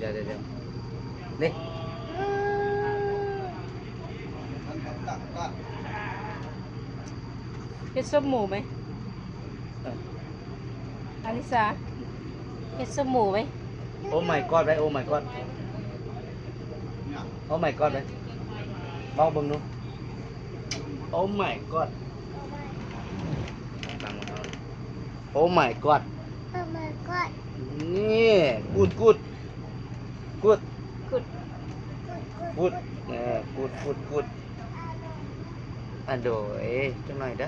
ດຽວໆໆ ນີ້ ເຮັດສົບໝູໄໝ? ເອີ ອາລິຊາ ເຮັດສົບໝູໄໝ? Oh my god ໄວ້ Oh my god Oh my god ໄວ້ ເວົ້າເບິ່ງດູ Oh my god Oh my god Oh my god ນີ້ good good good good good ເອີ good good good ອາ ໂດຍ ຈັກໜ້ອຍເດີ.